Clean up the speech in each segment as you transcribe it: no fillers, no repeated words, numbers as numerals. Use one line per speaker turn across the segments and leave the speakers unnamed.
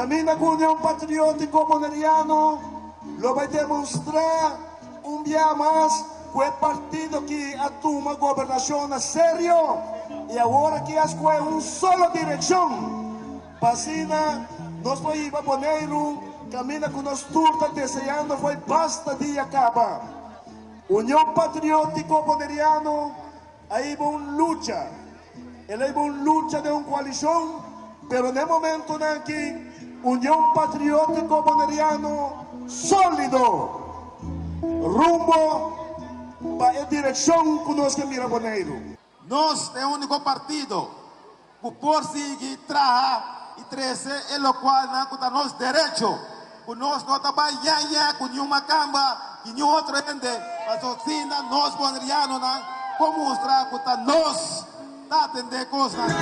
Kaminda ku Union Patriótiko Boneriano lo bai demonstrá un bia mas ku e partido ki a tuma gobernashon na serio i awor aki a skohe un solo direkshon pa asina nos por hiba Boneiru kaminda ku nos tur ta deseando fo'i basta dia kaba. Union Patriótiko Boneriano a hiba un lucha. El a hiba un lucha den un koalishon, pero na e momentonan aki Union Patriótiko Boneriano sólido rumbo pa e direkshon ku nos ke mira Boneiru.
Nos ta e úniko partido ku por sigui traha i trese e lokualnan ku ta nos derecho, ku nos no ta bai yèyè ku niun makamba i niun otro hende, pasobra asina nos bonerianonan por mustra ku ta nos ta atendé kosnan.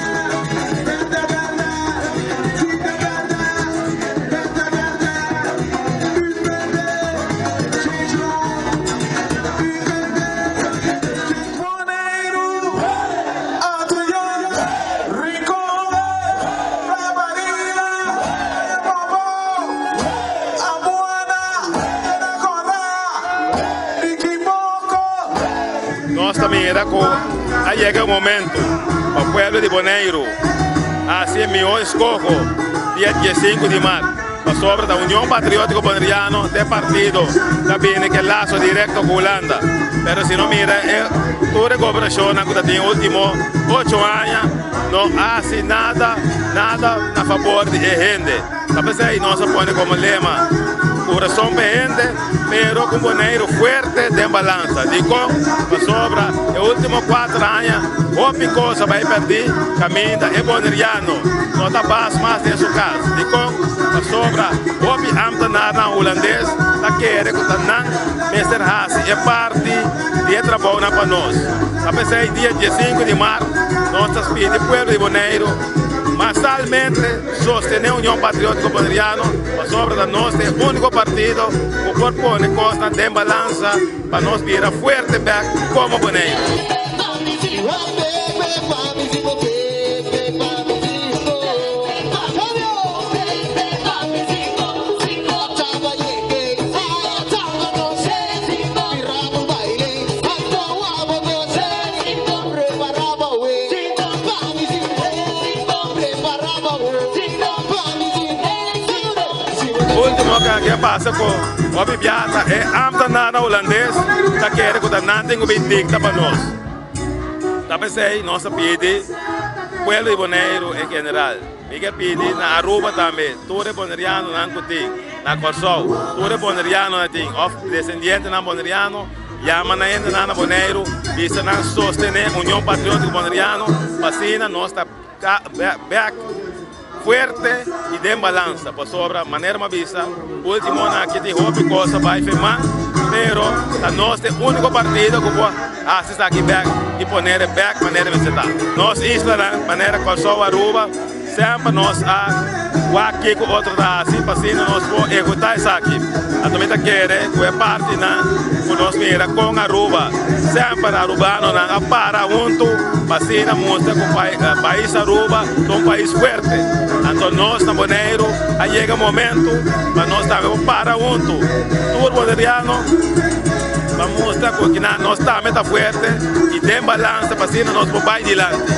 Boneiru, Antrian, Rincon, La Marina, Pabou, Amuana, Kora, Nikiboko.
Nos ta mira ku a yega e momento pa pueblo di Boneiru hasi e mihó eskoho dia diesinku di mart. Pasobra ta Union Patriótiko Boneriano ta e partido ta bini ku e laso direkto ku Hulanda. Pero si no mira e tur e gobernashonnan ku ta tin ultimo ocho aña no hasi nada nada na fabor di e hende. Ta p'esei nos a pone komo lema Kurason pa e hende pero ku Boneiru fuerte den balansa. Dikon? Pasobra e ultimo kuater aña hopi kos a bai pèrdí kaminda e boneriano no ta bas mas den su kas. Dikon? Pasobra hopi ámtenarnan hulandes ta kere ku ta nan mester hasi e parti di e trabounan pa nos. Ta p'esei dia diesinku di mart nos ta pidi pueblo di Boneiru masalmente Sostené Union Patriótiko Boneriano pasobra ta nos ta e úniko partido ku por pone kosnan den balansa pa nos bira fuerte bèk komo Boneiru. Ultimo ke a pasa ku hopi bia ta e ambtenaarnan hulandes ta kere ku ta nan tin ku bin dikta pa nos. Ta p'esei nos ta pidi pueblo di Boneiru en general, mi ke pidi na Aruba tambe tur e bonerianonan ku tin, na Kòrsou tur e bonerianonan tin òf desendientenan boneriano, Yama nan hendenan na Boneiru, bisa nan sostené Union Patriótiko Boneriano pa asina nos ta bèk fuerte i den balansa. Pasobra manera mi a bisa últimonan aki tin hopi kos a bai firmá, pero ta nos ta e úniko partido ku por hasi esaki bèk i poner e bèk manera mester ta. Nos islanan manera Kòrsou, Aruba, Semper nos a wak kiko otro ta hasi pa asina nos por ehutá esaki. Anto mi ta kere ku e partinan ku nos mira kon Aruba, semper arubanonan a para huntu pa asina mustra ku pais Aruba ta un pais fuerte. Anto nos na Boneiru a yega momentu pa nos tambe por para huntu tur boneriano pa mustra ku nos tambe ta fuerte i den balansa pa asina nos por bai dilanti.